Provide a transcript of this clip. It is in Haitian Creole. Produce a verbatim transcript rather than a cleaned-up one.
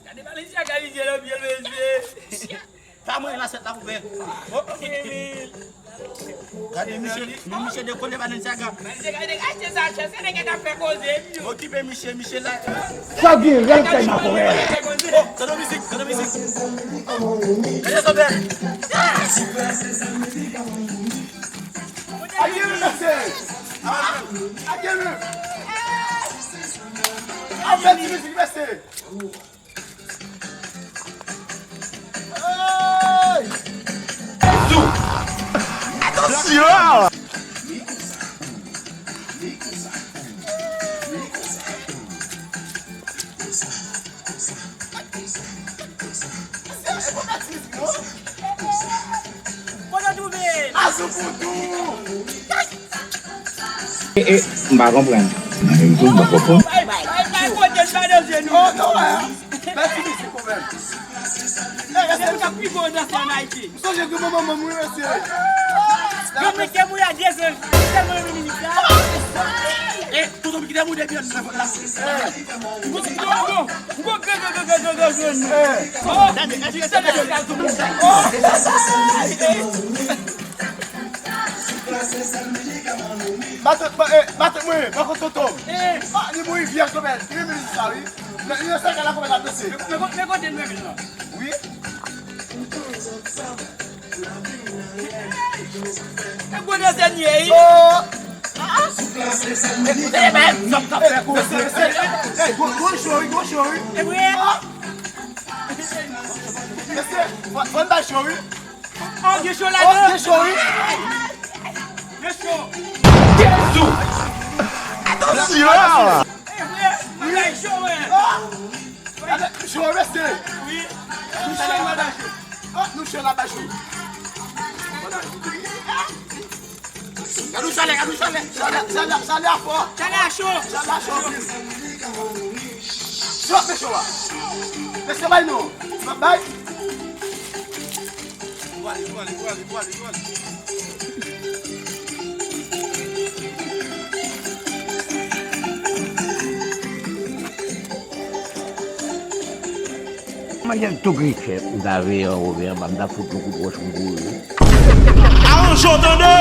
Gade Balenciaga li gen nan pye l, mesye. Pa mwen, la sèt la pou fè. Oh, ok, wi. Gade misye, men misye dekole Balenciaga. Balenciaga, li te ka achte sa chè, se nèg k ap fè koze, wi. Okipe misye, misye la. Sa gen rèl kay makorèl. Oh, tande mizik, tande mizik. Gade sa bèl. Aye, mesye. Aye, mesye. Aye, ti mizik, mesye. Hey! Atansyon! Kote w twouve? Azou pou tou! E, e, m pa konprann. Mwen menm tou, m pa konprann. Bay, bay, bay, kote l pa nan je nou. Oh, non, hein. Bèl ti mizik kanmenm. E, se nou k ap pi gwo dansè ann Ayiti. M sonje granmanman m, wi, mesye. Yo mete mwen a dezan, tèlman renmen mizik sa. E, tonton Miki te moude pye l nan la. Gwo, gwo, gwo, gwo. Matant, ma-, eh, matant mwen, bò kote tonton m. Ah, li mouri vyèj, konpè. Li renmen mizik sa, wi. Li, li nan sèkèy la, konpè, l ap danse. Men, men, men kote l renmen sa? Wi. E gwo dansè l ye, wi. Oh! Ah! Ekoute, men, sa m t ap fè koze. Mesye, mesye, eh, eh, gwo, gwo cho, wi, gwo cho, wi. E vre? Ah! Mesye, fò, fò n bay cho, wi. Oh, gen cho ladan. Oh, gen cho, wi. Gen cho. Jezou! Atansyon! E vre, bagay cho, wi. Ah! Gade, cho, mesye. Wi. Nou cho, nou cho. Ah, nou cho la, ba cho. Gade yon chalè, gade yon chalè. Chalè, chalè, chalè a fò. Chalè a cho. Chalè a cho anpil. Cho, men cho a. Mesye, bay nou. Bay. Manzè tou grichè, m ta veye anwo, men anba, m ta fout yon kout wòch m kouri. Aranjò tande!